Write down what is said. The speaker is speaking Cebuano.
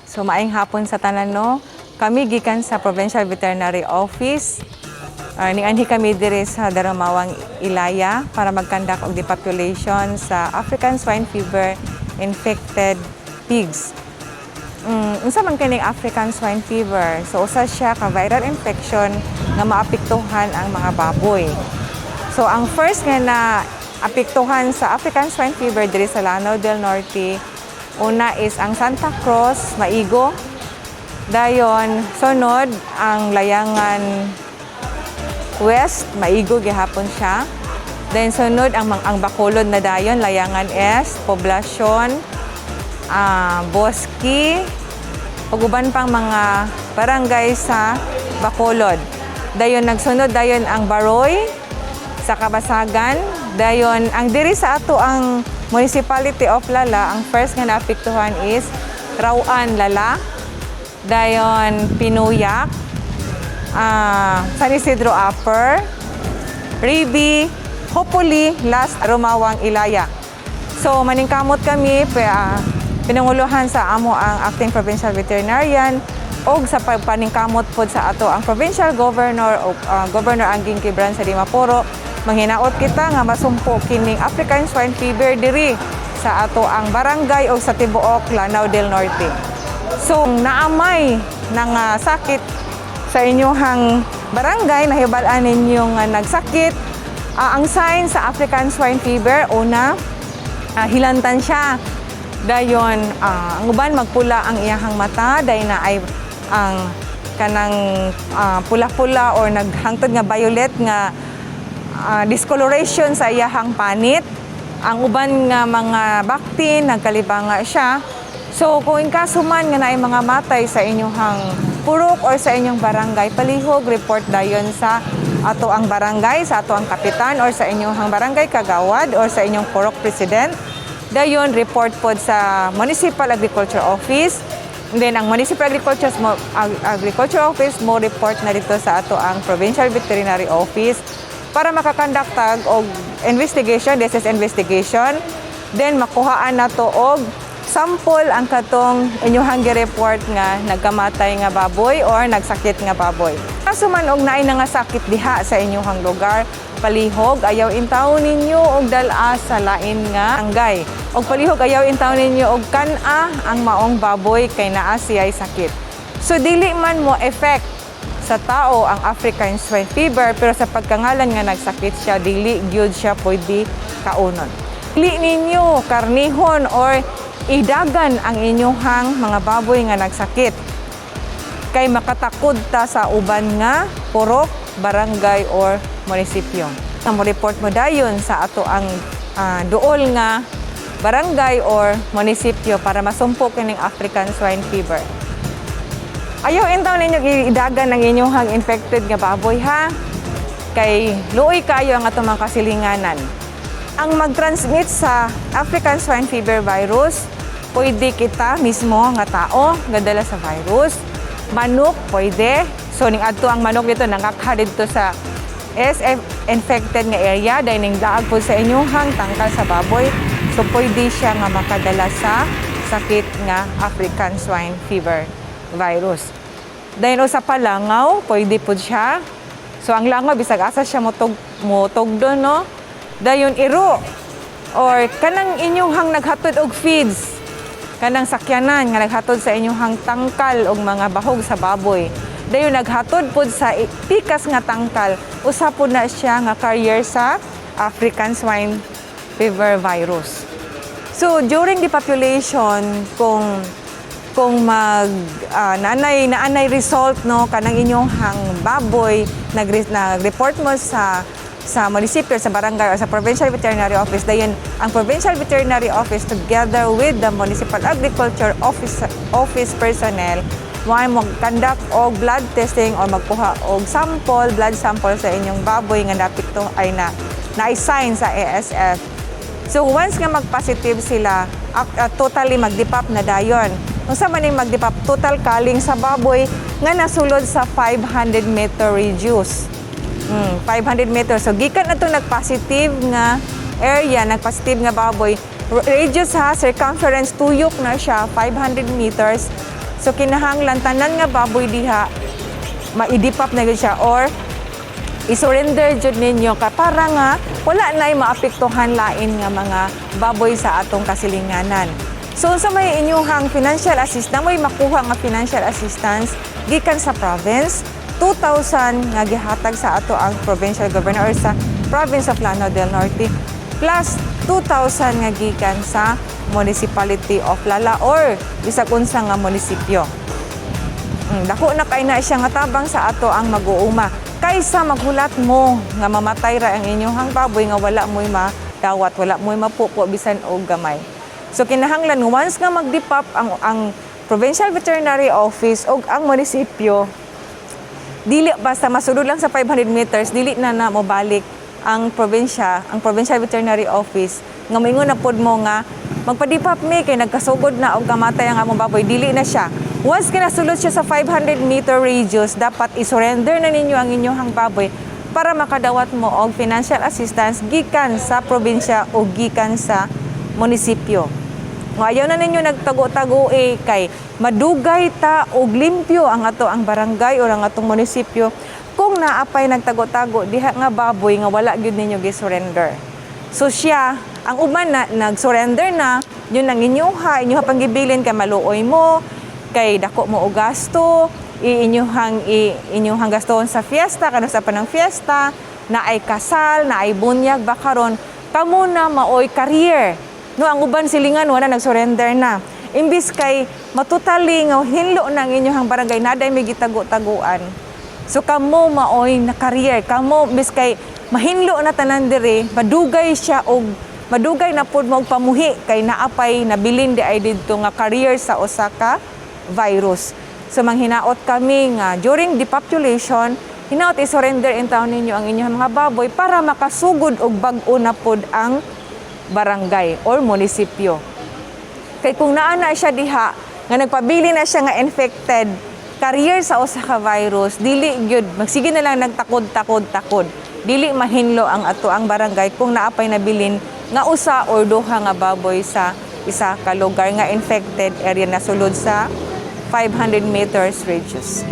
So maayong hapon sa tanan, no. Kami gikan sa Provincial Veterinary Office. Nianhi kami diri sa Darumawang, Ilaya para mag-conduct og depopulation sa African swine fever infected pigs. Unsa man kining African swine fever? So usa siya ka viral infection nga maapektuhan ang mga baboy. So ang first nga na apektuhan sa African swine fever diri sa Lanao del Norte, una is ang Santa Cruz, Maigo. Dayon sunod ang Layangan West, Maigo gihapon siya. Then sunod ang Bacolod na dayon, Layangan East, Poblacion, Bosque, ug uban pang mga barangay sa Bacolod. Dayon nagsunod dayon ang Baroy sa Kabasagan. Dayon ang diri sa ato ang Municipality of Lala, ang first nga naapektuhan is Rawan, Lala. Dayon Pinuyak, San Isidro Upper, Ribi, hopefully last Rumawang, Ilaya. So maningkamot kami pinanguluhan sa amo ang acting provincial veterinarian og sa pagpaningkamot pod sa ato ang provincial governor o Governor Angging Quibranza Dimaporo, manghinaot kita nga masumpo kining African swine fever diri sa ato ang barangay o sa tibuok Lanao del Norte. So naamay ng sakit sa inyong barangay, nahibal-an ninyo nga nagsakit. Ang sign sa African swine fever, una, hilantan siya. Dayon, ang uban magpula ang iyahang mata, dayon na ay ang kanang pula-pula or naghangtod nga violet nga discoloration sa iyahang panit. Ang uban nga mga baktin, nagkalibanga siya. So kung in kaso man nga naay mga matay sa inyong purok or sa inyong barangay, palihog report dayon sa ato ang barangay, sa ato ang kapitan or sa inyong barangay kagawad or sa inyong purok president. Dayon report pod sa Municipal Agriculture Office. And then ang Municipal Agriculture Office mo report na dito sa ato ang Provincial Veterinary Office para maka-conduct tag og investigation, this is investigation. Then makuhaan nato og sample ang katong inyuhang gi-report nga nagkamatay nga baboy or nagsakit nga baboy. Kaso man og naay nga sakit diha sa inyuhang lugar, palihog ayaw intawon ninyo og dal-a sa lain nga barangay. Og palihog ayaw intawon ninyo og kan-a ang maong baboy kay naa siya'y sakit. So dili man mo effect sa tao ang African swine fever, pero sa pagkangalan nga nagsakit siya, dili gyud siya pwede kaunon. Dili ninyo karnihon or idagan ang inyuhang mga baboy nga nagsakit kay makatakod ta sa uban nga purok, barangay or munisipyo. Mo report mo dayon sa ato ang duol nga barangay or munisipyo para masumpo kining African swine fever. Ayaw intaw ninyo idagan ang inyong infected nga baboy ha. Kay luoy kayo ang atong mga kasilinganan. Ang mag-transmit sa African swine fever virus, pwede kita mismo nga tao nga dala sa virus. Manok pwede. So ning adto ang manok dito nangakha dito sa ASF infected nga area, dahil ning daag po sa inyong tangkal sa baboy. So pwede siya nga makadala sa sakit nga African swine fever virus. Dahil usa pa, langaw, pwede po siya. So ang langaw bisag asa siya motug motugdo, no. Dayon iro or kanang inyong naghatod og feeds, kanang sakyanan nga naghatod sa inyong tangkal og mga bahog sa baboy. Dayon naghatod pod sa pikas nga tangkal, usa pod na siya nga carrier sa African swine fever virus. So during depopulation, kung mag naanay result, no, kanang inyong hang baboy nag-report mo sa munisipyo, sa barangay o sa Provincial Veterinary Office, dayon ang Provincial Veterinary Office together with the Municipal Agriculture Office office personnel mo ay mag-conduct og blood testing or magkuha og sample, blood sample sa inyong baboy nga napikto ay na na-assign sa ASF. So once nga mag-positive sila, totally magdipap na dayon. Unsa man ning magdipap? Total culling sa baboy nga nasulod sa 500 meter radius. 500 meters. So gikan na to nag-positive nga area, nag-positive nga baboy, radius ha, circumference, tuyok na siya, 500 meters. So kinahanglan tanan nga baboy diha ma-i-depop na gyud siya or i-surrender jud ninyo ka para nga wala na'y maapektuhan lain nga mga baboy sa atong kasilinganan. So sa may inyuhang financial assistance, may makuha nga financial assistance gikan sa province, 2,000 nga gihatag sa ato ang provincial governor or sa province of Lanao del Norte plus 2,000 nga gikan sa municipality of Lala or bisag unsa nga munisipyo. Dako na kay na siya nga tabang sa ato ang mag-uuma. Kaysa maghulat mo nga mamatay ra ang inyong baboy nga wala mo'y madawat, wala mo'y mapupo bisan og gamay. So kinahanglan once nga mag-depop ang Provincial Veterinary Office og ang munisipyo, dili basta masulod lang sa 500 meters, dili na na mobalik ang probinsya, ang Provincial Veterinary Office nga moingon na pod mo nga magpa-depop mi kay nagkasugod na og kamatay ang among baboy, dili na siya. Once kinasulod siya sa 500 meter radius, dapat i-surrender na ninyo ang inyong baboy para makadawat mo og financial assistance gikan sa probinsya o gikan sa munisipyo. Nga ayaw na ninyo nagtago-tago eh, kay madugay ta og limpyo ang ato ang barangay o ang atong munisipyo kung naapay nagtago-tago diha nga baboy nga wala gyud ninyo gi-surrender. So siya, ang uban na nag-surrender na, yun ang inyuha, inyuha pang gibilin kay maluoy mo, kay dako mo og gasto, inyuhang gastohon sa fiesta, kano sa panang fiesta, na ay kasal, na ay bunyag, baka ron, kamo na maoy career. No, ang uban silingan wala nag-surrender na. Imbis kay matutali nga hinlo na ang inyong barangay, naday may gitago-taguan. So kamo maoy na career, kamo bis kay mahinlo na tanan dire, madugay siya og madugay na pud mo og pamuhi kay naapay nabilin di ay didto nga carrier sa usa ka virus. So manghinaot kami nga during depopulation, hinaot i-surrender in town ninyo ang inyong mga baboy para makasugod og bag-o na pod ang barangay or munisipyo. Kay kung naa na siya diha nga nagpabili na siya nga infected carrier sa usa ka virus, dili gyud magsige na lang nagtakod-takod takod. Dili mahinlo ang ato ang barangay kung naapay nabilin nga usa or duha nga baboy sa isa ka lugar nga infected area na sulod sa 500 meters radius.